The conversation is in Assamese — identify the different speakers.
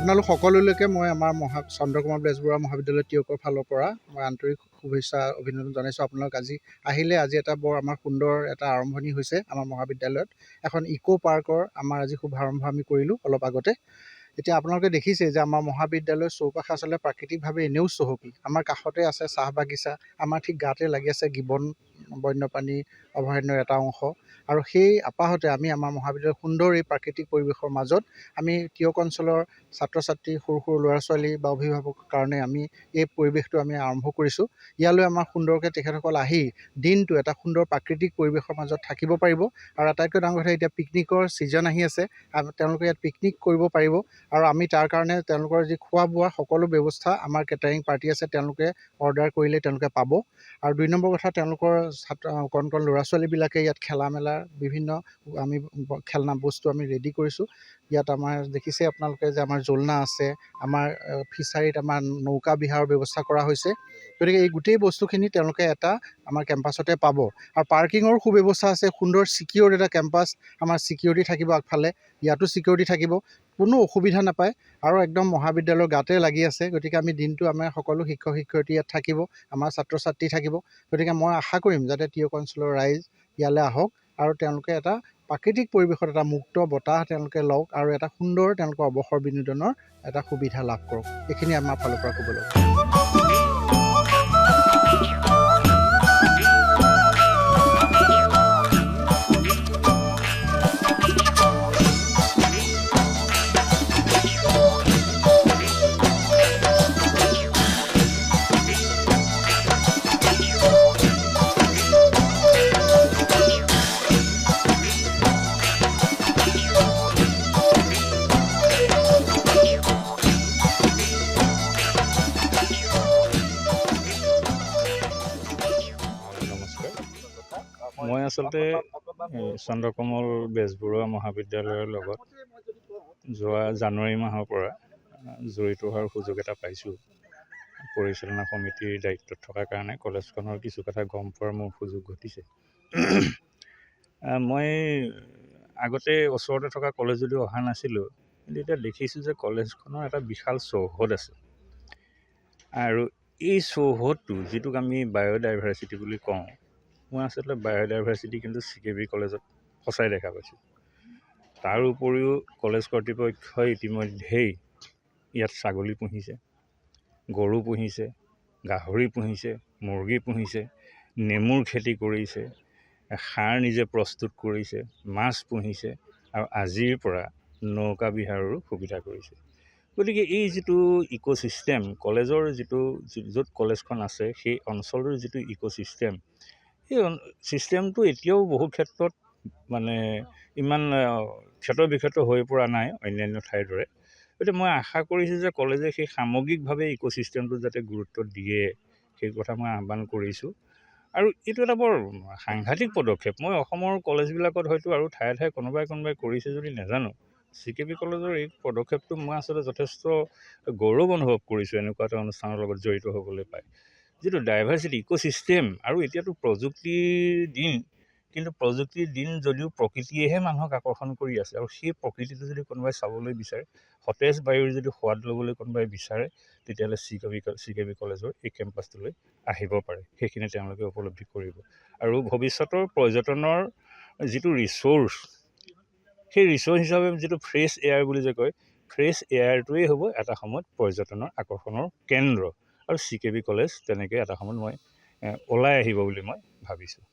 Speaker 1: আপোনালোক সকলোলৈকে মই আমাৰ চন্দ্ৰকমল বেজবৰুৱা মহাবিদ্যালয় টীয়কৰ ফালৰ পৰা মই আন্তৰিক শুভেচ্ছা অভিনন্দন জনাইছোঁ। আপোনালোক আজি আহিলে, আজি এটা বৰ আমাৰ সুন্দৰ এটা আৰম্ভণি হৈছে। আমাৰ মহাবিদ্যালয়ত এখন ইক' পাৰ্কৰ আমাৰ আজি শুভাৰম্ভ আমি কৰিলোঁ অলপ আগতে। এতিয়া আপোনালোকে দেখিছে যে আমাৰ মহাবিদ্যালয়ৰ চৌপাশ আচলতে প্ৰাকৃতিকভাৱে এনেও চহকী। আমাৰ কাষতে আছে চাহ বাগিচা, আমাৰ ঠিক গাতে লাগি আছে গিবন বন্যপ্ৰাণী অভয়াৰণ্যৰ এটা অংশ। আৰু সেই আপাহতে আমি আমাৰ মহাবিদ্যালয়ৰ সুন্দৰ এই প্ৰাকৃতিক পৰিৱেশৰ মাজত আমি টীয়ক অঞ্চলৰ ছাত্ৰ ছাত্ৰী, সৰু সৰু ল'ৰা ছোৱালী বা অভিভাৱকৰ কাৰণে আমি এই পৰিৱেশটো আমি আৰম্ভ কৰিছোঁ। ইয়ালৈ আমাৰ সুন্দৰকৈ তেখেতসকল আহি দিনটো এটা সুন্দৰ প্ৰাকৃতিক পৰিৱেশৰ মাজত থাকিব পাৰিব। আৰু আটাইতকৈ ডাঙৰ কথা, এতিয়া পিকনিকৰ ছিজন আহি আছে, তেওঁলোকে ইয়াত পিকনিক কৰিব পাৰিব। আৰু আমি তাৰ কাৰণে তেওঁলোকৰ যি খোৱা বোৱা সকলো ব্যৱস্থা, আমাৰ কেটাৰিং পাৰ্টি আছে, তেওঁলোকে অৰ্ডাৰ কৰিলে তেওঁলোকে পাব। আৰু 2 নম্বৰ কথা, তেওঁলোকৰ ছাত্ৰ কণ কণ ল'ৰা ছোৱালীবিলাকে ইয়াত খেলা মেলাৰ বিভিন্ন আমি খেলনা বস্তু আমি ৰেডি কৰিছোঁ। ইয়াত আমাৰ দেখিছে আপোনালোকে যে আমাৰ জোলনা আছে, আমাৰ ফিচাৰীত আমাৰ নৌকা বিহাৰৰ ব্যৱস্থা কৰা হৈছে। গতিকে এই গোটেই বস্তুখিনি তেওঁলোকে এটা আমাৰ কেম্পাছতে পাব। আৰু পাৰ্কিঙৰ সুব্যৱস্থা আছে। সুন্দৰ ছিকিয়'ৰ্ড এটা কেম্পাছ, আমাৰ ছিকিউৰিটি থাকিব আগফালে, ইয়াতো ছিকিউৰিটি থাকিব, কোনো অসুবিধা নাপায়। আৰু একদম মহাবিদ্যালয়ৰ গাতে লাগি আছে। গতিকে আমি দিনটো আমাৰ সকলো শিক্ষক শিক্ষয়িত্ৰী ইয়াত থাকিব, আমাৰ ছাত্ৰ ছাত্ৰী থাকিব। গতিকে মই আশা কৰিম যাতে টীয়ক অঞ্চলৰ ৰাইজ ইয়ালৈ আহক আৰু তেওঁলোকে এটা প্ৰাকৃতিক পৰিৱেশত এটা মুক্ত বতাহ তেওঁলোকে লওক আৰু এটা সুন্দৰ তেওঁলোকৰ অৱসৰ বিনোদনৰ এটা সুবিধা লাভ কৰক। এইখিনি আমাৰ ফালৰ পৰা ক'বলৈ।
Speaker 2: নমস্কাৰ। মই আচলতে এই চন্দ্ৰকমল বেজবৰুৱা মহাবিদ্যালয়ৰ লগত যোৱা জানুৱাৰী মাহৰ পৰা জড়িত হোৱাৰ সুযোগ এটা পাইছোঁ। পৰিচালনা সমিতিৰ দায়িত্বত থকাৰ কাৰণে কলেজখনৰ কিছু কথা গম পোৱাৰ মোৰ সুযোগ ঘটিছে। মই আগতে ওচৰতে থকা কলেজ যদিও অহা নাছিলোঁ, কিন্তু এতিয়া দেখিছোঁ যে কলেজখনৰ এটা বিশাল চৌহদ আছে। আৰু এই চৌহদটো, যিটোক আমি বায়'ডাইভাৰ্চিটি বুলি কওঁ, মই আচলতে বায়'ডাইভাৰ্চিটি কিন্তু চি কে বি কলেজত সঁচাই দেখা পাইছোঁ। তাৰ উপৰিও কলেজ কৰ্তৃপক্ষই ইতিমধ্যেই ইয়াত ছাগলী পুহিছে, গৰু পুহিছে, গাহৰি পুহিছে, মুৰ্গী পুহিছে, নেমুৰ খেতি কৰিছে, সাৰ নিজে প্ৰস্তুত কৰিছে, মাছ পুহিছে আৰু আজিৰ পৰা নৌকা বিহাৰৰো সুবিধা কৰিছে। গতিকে এই যিটো ইক' ছিষ্টেম, কলেজৰ যিটো, য'ত কলেজখন আছে, সেই অঞ্চলটোৰ যিটো ইক' ছিষ্টেম, সেই ছিষ্টেমটো এতিয়াও বহু ক্ষেত্ৰত মানে ইমান ক্ষত বিক্ষত হৈ পৰা নাই অন্যান্য ঠাইৰ দৰে। গতিকে মই আশা কৰিছোঁ যে কলেজে সেই সামগ্ৰিকভাৱে ইক' ছিষ্টেমটোত যাতে গুৰুত্ব দিয়ে, সেই কথা মই আহ্বান কৰিছোঁ। আৰু এইটো এটা বৰ সাংঘাতিক পদক্ষেপ। মই অসমৰ কলেজবিলাকত হয়তো আৰু ঠায়ে ঠায়ে কোনোবাই কোনোবাই কৰিছে যদি নাজানো, চি কে বি কলেজৰ এই পদক্ষেপটো মই আচলতে যথেষ্ট গৌৰৱ অনুভৱ কৰিছোঁ এনেকুৱা এটা অনুষ্ঠানৰ লগত জড়িত হ'বলৈ পাই। যিটো ডাইভাৰ্চিটি, ইক' ছিষ্টেম, আৰু এতিয়াতো প্ৰযুক্তিৰ দিন, কিন্তু প্ৰযুক্তিৰ দিন যদিও প্ৰকৃতিয়েহে মানুহক আকৰ্ষণ কৰি আছে। আৰু সেই প্ৰকৃতিটো যদি কোনোবাই চাবলৈ বিচাৰে, সতেজ বায়ুৰ যদি সোৱাদ ল'বলৈ কোনোবাই বিচাৰে, তেতিয়াহ'লে চি কে বি কলেজৰ এই কেম্পাছটোলৈ আহিব পাৰে। সেইখিনি তেওঁলোকে উপলব্ধি কৰিব। আৰু ভৱিষ্যতৰ পৰ্যটনৰ যিটো ৰিচ'ৰ্চ, সেই ৰিচ'ৰ্চ হিচাপে যিটো ফ্ৰেছ এয়াৰ বুলি যে কয়, ফ্ৰেছ এয়াৰটোৱেই হ'ব এটা সময়ত পৰ্যটনৰ আকৰ্ষণৰ কেন্দ্ৰ। আৰু চি কে বি কলেজ তেনেকৈ এটা সময়ত মই ওলাই আহিব বুলি মই ভাবিছোঁ।